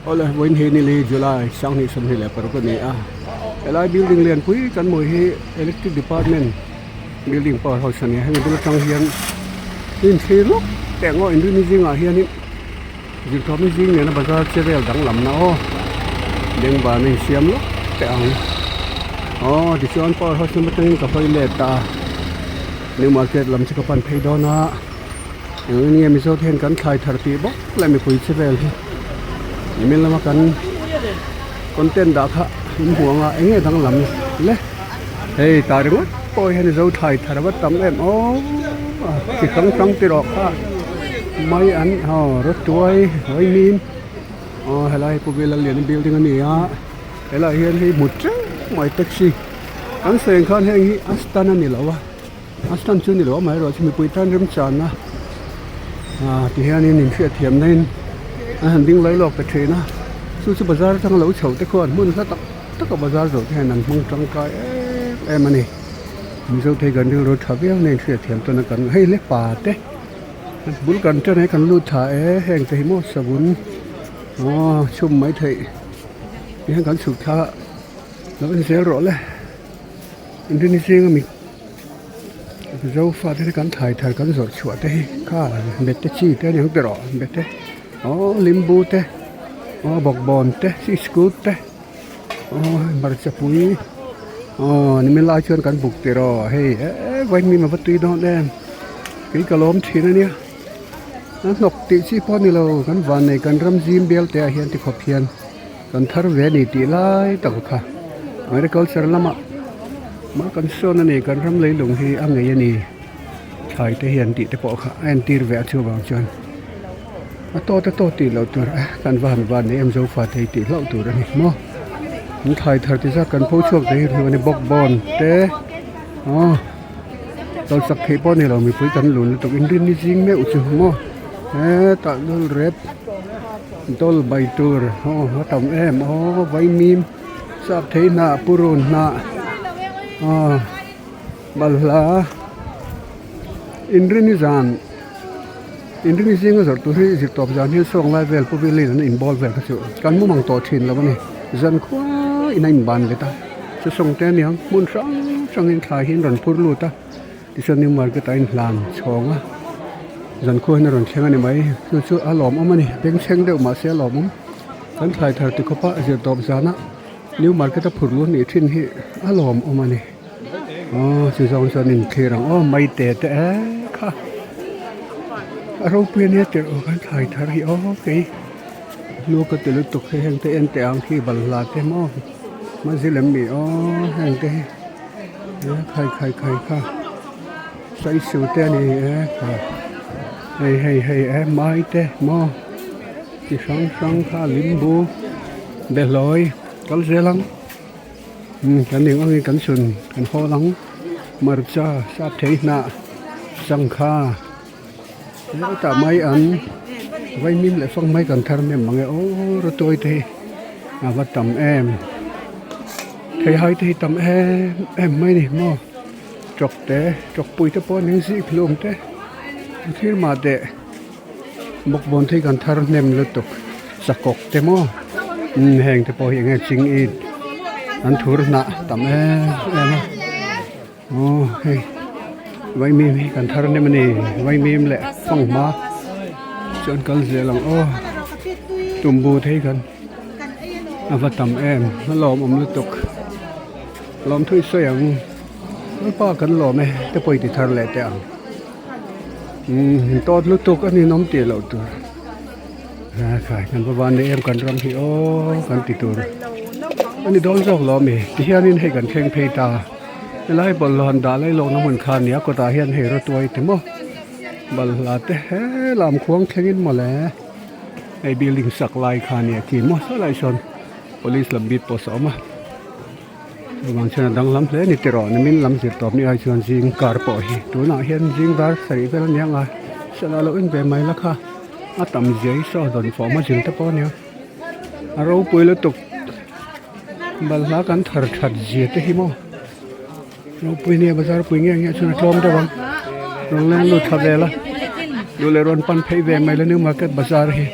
Awle vawiin hi nili July 2026 a ni a, helai building lianpui kan hmuh hi electric department building power house a ni a, hemi bul atang hian hnim thlir lawk teh ang aw inrini zingah hianin zirtawpna zing nena bazar che vel danglamna aw bengvar a insiam lawk teh ang aw tichuan power house lam atangin ka hawi let a new market lam chu ka pan phei dawn a. Engin nge Mizo te hian kan thlai thar tih bawk leh mipui che vel hi nimin lama kan content dah kha in hmu ang a eng nge danglam le hei tah ringawt pawh hian Mizo thlai thar a va tam em aw chi hrang hrang ti rawh kha mai an aw rawtuai vaimim aw helai hi Pu Vela Liana building a ni a helaiah hian hei hmu teuh mai taxi kan sawi ang khan heng hi a stand a ni lo a. A stand chu ni lo amaherawh chu mipui tan remchanna ah ti hianin inhriat thiamna in an han ding lai lawk ta thin a chu chu bazar atanga lo chho te khuan hmun hla tak tak a bazar zawh te hian an hmang tangkai em em a ni mizo te hi kan rilru tha viau na inhriat thiam tawn a kan hei le pa te bul kan tan e kan lut tha e heng te hi maw savun aw chhum mai theih ti hian kan chhuk thla lo en zel rawh le. Inrin zinga mi Zofa te hi kan thlai thar kan zawrh chhuah te hi kha bete chi te a ni ang tiraw bete aw limbu te aw bawkbawn te sikut te aw hmarcha pui aw nimin lai chuan kan buk tiraw hei eee vaimim a va tui dawn em kei ka lawm thin a nia a hnawk tih chi pawh a ni lo kan vannei kan ram zim bial te ah hian tikhawp hian. Kan thar ve a ni tih lai tak kha agriculture lamah mah kan sawn a ni kan ram leilung hi a ngei a ni thlai te hian tih te pawh kha a entir ve a chuvang chuan a tawt a tawt tih loh tur a kan va han van nei em zofa te hi tih hlauh tur a ni maw an thlai thar ti zat kan pho chhuak te hi hnu a ni bawkbawn te aw kalsak theih pawh a ni lo mipui kan lun lutuk inrinni zing meuh chu maw hetah lul rep. Dawl bai tur aw a tam em aw vaimim sap thei hnah purun hnah aw balhla inrini zan inrini zinga zawrh tur hi zirtawp zan hian sawng lai vel pu vilin an inbawl vel kha chu kan mu mang tawh thin lo a ni zan khuaiin a inban let a chu sawng te aniang hmun hrang hrangin thlai hi an rawn phur lut a. Tichuan new market ah a inhlan chhawng a zankhua hian a rawn thleng a ni mai chu chu a lawmawm a ni bengchheng deuh mahse a lawmawm kan thlai thar ti khawpa zir tawp zana new market a phur lu nih thin hi a lawmawm a ni aw chu zawng chuan inthlir ang aw maite te e kha a ropui ania tirh aw kan thlai thar hi aw kei lu ka ti lutuk hei heng te en teh ang khi balhla te maw mazil em ni aw heng te hi. Khai khai khai kha saisu te a ni e hei hei hei e mai te maw chi hrang hrang kha limbu behlawi kal zel ang umm kan eng angin kan chhun kan hawl ang hmarcha sap thei hnah sangha hetah mai an vaimim leh fang mai kan thar hnem mange aw rawtuai te hi a va tam em. Theihai te hi tam em em mai a ni maw tawk te tawk pui te pawh an zik hlum te thil mah teh bawkbawn te hi kan thar hnem lutuk sakawk te maw umm heng te pawh hi eng nge ching it an thur hnah tam em em a aw hei vaimim hi kan thar hnem a ni vaimim leh fanghma chuan kal zel ang aw tumbu te hi kan. A va tam em a lawmawm lutuk lawmthu i sawi ang lalpa kan lawm e te pawh i ti thar leh teh ang umm tawt lutuk a ninawm tih loh tur a khai kan va van nei em kan ram hi aw kan ti tur a ni dawn zawk lo ami ti hianin hei kan thleng phei ta helai bawlhhlawh han dah lai lawkna hmun kha a ni a kawtah hian hei rawtuai te maw balhla te helam khuang thlengin mawle. Hei building sak lai kha a ni a khi maw saw lai sawn police lam bik pawh a awm a chuvang chuan a danglam hle a ni tiraw nimin lam zir tawp ni ai chuan zing kar pawh hi tunah hian zing dar sarih vel a ni ang a sana lo en ve mai la kha a tam zia hi saw dawn fawm a zin te pawh a nia a ropui lutuk balhla kan thar that zia te hi maw ropui nia bazar pui nge nge chuan a tlawm deuh ang rawn leng lut thla vel a duh leh rawn pan phei ve mai la new market bazar hi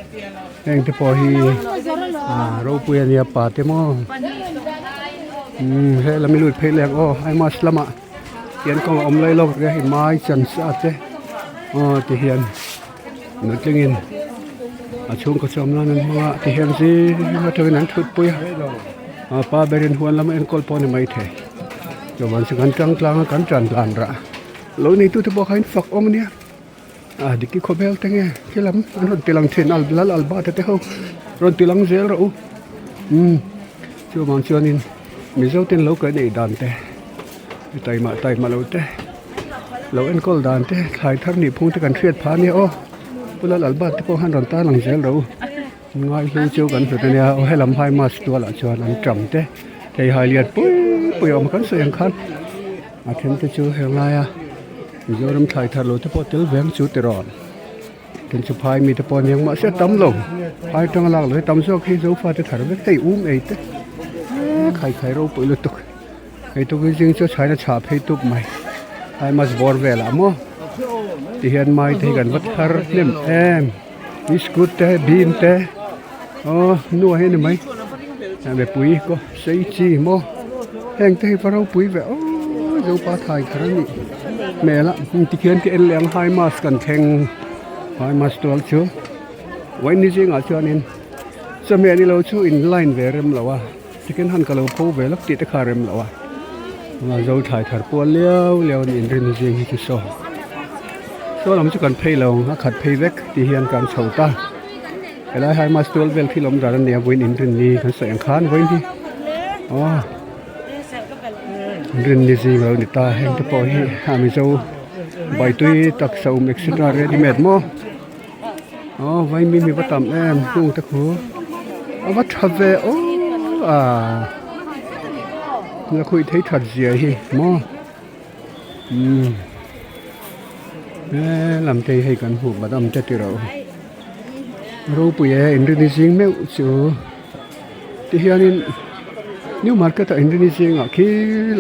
heng te pawh hi. Ah ropui ania pa te maw umm helam hi lut phei leh ang aw high mast lamah hian kawng a awm lai lawk ria hei mai chan sa te aw ti hian nutlingin a chhungkaw chawm nan an hmang a ti hian zing atangin an thut pui a ah pa berin huan lama enkawl pawh a ni maithei chuan chu kan tang tlang a kan tan dan rah lo neitute pawh kha in fak awm ania. Ah dikki khawvel te nge khi lam an rawn ti lang thin a lal albert a te ho rawn ti lang zel rawh u umm chuvang chuanin mizo ten lo kaih neih dan te taima taima lo te lo enkawl dan te thlai thar nih phung te kan hriat phah ania aw pu lal albert te pawh khan rawn tar lang zel rawh u ngaihlu chu kan hlut ania aw helam high mass tualah chuan an tam te theihai lian pui pui a awm a kan sawi ang khan a then te chu henglaia. Mizoram thlai thar lo te pawh tel ve ang chu ti rawn tin chu phai mite pawh aniang mahse a tam lo phai tanga lak lo hi tam zawk hi zofa te thar vek hei um ei te eee khai khai ropui lutuk hei tukin zing chu chhaina chhah phei tup mai hai mas bawr velah maw tihian mai te hi kan va thar hnem em biscuit te bean te aw nuai hi a ni mai mipui kaw sei chi maw heng te hi va ropui ve aw zopa thai thar a nih hmel a tikhian ka en leh ang high mass kan thleng high mass tual chu vawiin zingah chuanin chawhmeh ni lo chu in line ve rem lo a second hand ka lo pho ve lawk tih te kha a rem lo a zo thlai thar pual liau liau a ni inrin zing hi chu saw saw lam chu kan phei lo ang a khat phei vek tih hian kan chho ta. Helai high mast tual vel khi lawm dan a nia vawiin inrinni kan sawi ang khan vawiin hi aw inrinni zing alo ni ta heng te pawh hi a mizo baitui taksa um etc ready made maw aw vaimim hi va tam em hung te khu a va tha ve aw a la khuih thei that zia hi maw umm he lam te hi hei kan hmuh badam te tih reuh. Ropui e inrini zing meuh chu tihianin new market ah inrini zingah khi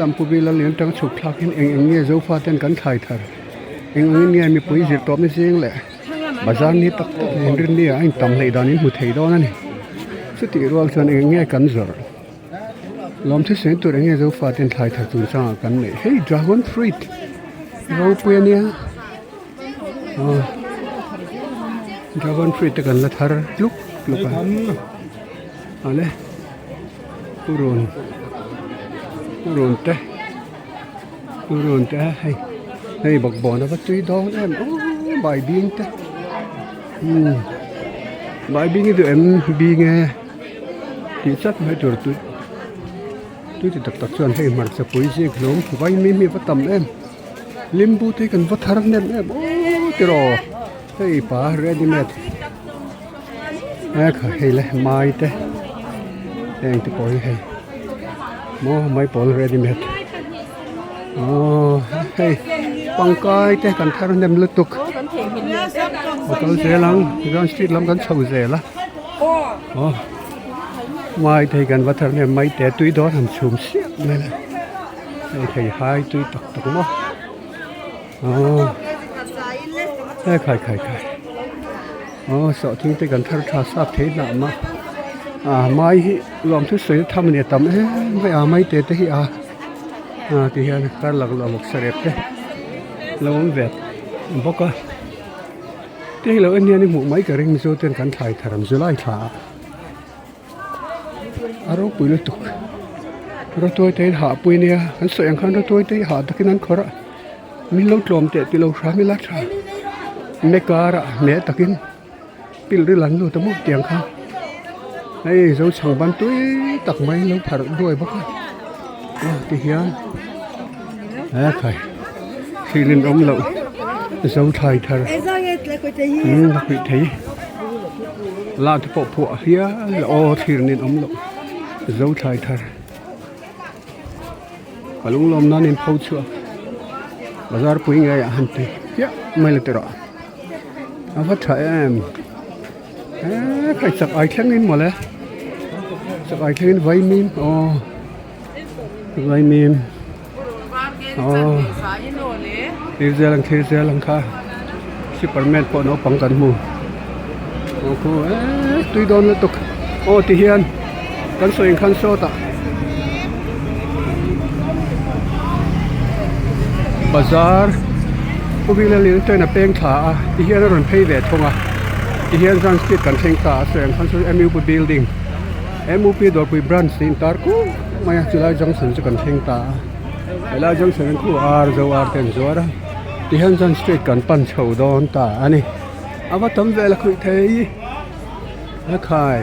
lampu vel a lian tang chhuk thlak hian eng eng nge zofa ten kan thlai thar eng angin nge mipui zir tawpna zing leh bazar ni tak tak inrini ah a intam hleih dan in hmu thei dawn a ni chutih rual chuan eng eng nge kan zawrh lawm thisen tur eng nge zofa ten thlai thar chungchangah kan neih hei dragon fruit ropui ania. Aw dragon fruit te kan la thar tluk tluk a awle purun purun te purun te hei hei bawkbawn a va tui dawn em aw baibing te umm baibing hi duh em bing e tih chat mai tur tui tui ti tak tak chuan hei hmarcha pui zik hlawm vaimim hi a va tam em. Limbu te hi kan va thar hnem em aw tiraw hei pa ready made e kha hei le mai te heng te pawh hi hei maw mai pawl ready made aw hei pangkai te kan thar hnem lutuk a kal zel ang grand street lam kan chho zel a aw mai te hi kan va thar hnem mai te tui dawn han chhum siah mai le. Hei thei hai tui tak tak maw aw he khai khai khai aw sawhthing te kan thar tha sap thei hnah mah a mai hi lawm thu sawi na tham a ni a tam em mai a mai te te hi a a ti hian kar lak lawm bawk sarep te lo awm ve bawk a te hi lo en hian i hmuh mai ka ring mizo ten kan thlai thar ang July thla ah. A ropui lutuk rawtuai te in hah pui nia an sawi ang khan rawtuai te hi hah takin an khawrh a min lo tlawm teh tilo hram ila tha me karah hneh takin pil ril an lut a maw tiang khan hei zo chhang ban tui tak mai an lo pharh duai bawk a aw ti hian he khai thil in awm loh zo thlai thar umm a hmuh thei. Lah te pawh phuah hial a aw thlir nen awm loh zo thlai thar ka lunglawm nan in pho chhuak bazar pui ngei ah han ti chiah mai la tiraw a va tha em he khai chak ai thleng in mawle chak ai thleng in vaimim aw vaimim aw thir zel ang thir zel ang kha superman pawh naupang kan hmu aw khu eee tui dawn lutuk Aw ti hian kan sawi ang khan sawtah bazar khawvela lirthei train a peng thla a ti hian a rawn phei ve thung a ti hian zan street kan thleng ta a sawi ang khan sawn M U P building M U P dawrpui branch tih intar kuau mai a chulai junction chu kan thleng ta a helai junction ah hian khu ar zo ar te an zuar a ti hian zan street kan pan chho dawn ta a ni a va tam vel a khawih thei. A khai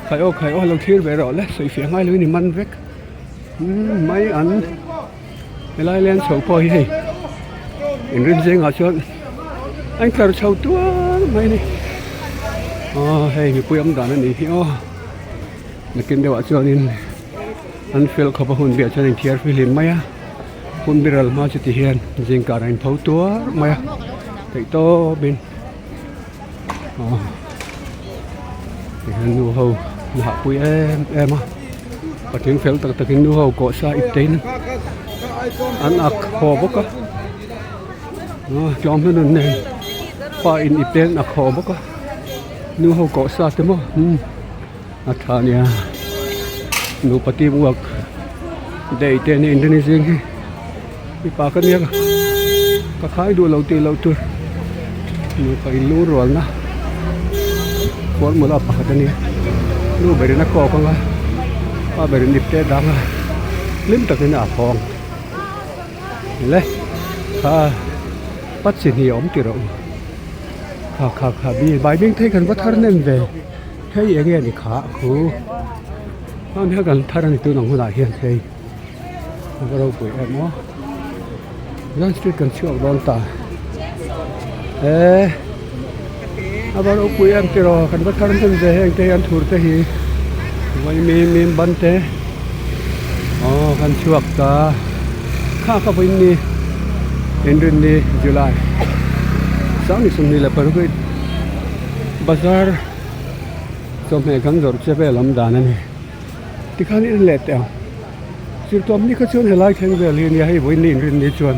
khai aw khai aw lo thlir ve rawh le sawi fiah ngai lo in i man vek umm mai an helai leng chho pawh hi hei inrin zingah chuan a intlar chho tual mai a ni aw hei mipui awm dan a nih hi aw nakin deuhah chuanin an fel khawp a hun biah chuan a inthiar fihlim mai a hun biral hma chu ti hian zingkar a inpho tuar mai a theihtawpin. Tihian nu ho an hahpui em em a patling fel tak takin nu ho kawh sa ip te in an ak haw bawk a tlawm hnu nun nen pa in ip te an ak haw bawk a nu ho kawh sa te maw umm a tha ania nupa team work day te an in rin zing hi mipa ka nia ka khai duh lo tih loh tur nupa in lu rualna formula pakhat a nia nu berin a kawk anga pa berin ipte a dang a hlim takin a khawng le kha pa chi hnih a awm tih rawh u kha kha kha bi baibing phei kan va thar nem ve hei enge ni kha khu heng kan thar a ni tun ang hunah hian hei. A va ropui em aw Zan street kan chhuak dawn ta e a va ropui em tiraw kan va thar hnem ve heng te hi an thur te hi vaimim mim ban te aw kan chhuak ta kha ka vawiin ni inrinni July 28 bazar chawhmeh kan zawrh che vel awm dan a ni. Tikhan i en leh teh ang. Zirtawp ni kha chuan helai thleng vel hi a nia, hei vawiin ni inrin ni chuan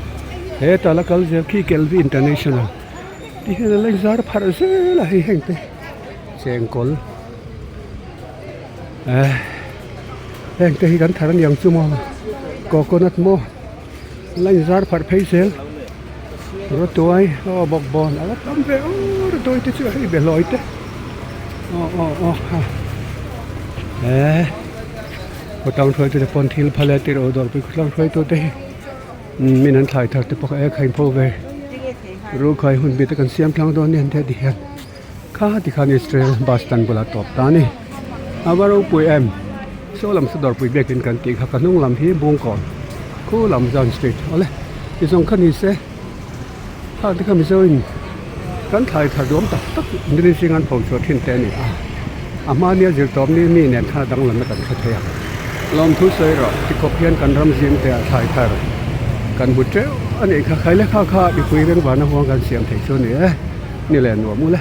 hetah la kal zel khi Kelvin International tih hian a la inzar pharh zel a hei heng te chengkawl eh heng te hi kan thar aniang chu maw coconut maw la inzar pharh phei zel rawtuai aw bawkbawn a la tam ve aw rawtuai te chu hei behlawi te. Aw aw aw ha eh khawtlang hruaitu te pawn thil phal e tih rawh dawrpui khawtlang hruaitu te hi min an thlai thar te pawh e kha inpho ve rukhai hun bik te kan siam tlang dawn nia an ti hian kha tikhan Israel bus stand bulah tawp ta a ni a va ropui em saw lam saw dawrpui biakin kan tih kha ka hnung lam hi Bungkawn khu lam Zan street awle ti zawng kha ni se. Khang te kha Mizo in kan thlai thar duam tak tak nilin zing an pho chhuah thin te a ni a, a hmania zir tawp ni mi nen khan a danglamna kan hre thei a. Lawmthu sawi rawh tikhawp hian kan ram zing te ah thlai thar kan hmu teuh a nih kha, khaile kha kha mipui reng vana huang kan siam thei chu a ni e, ni leh nuam u le.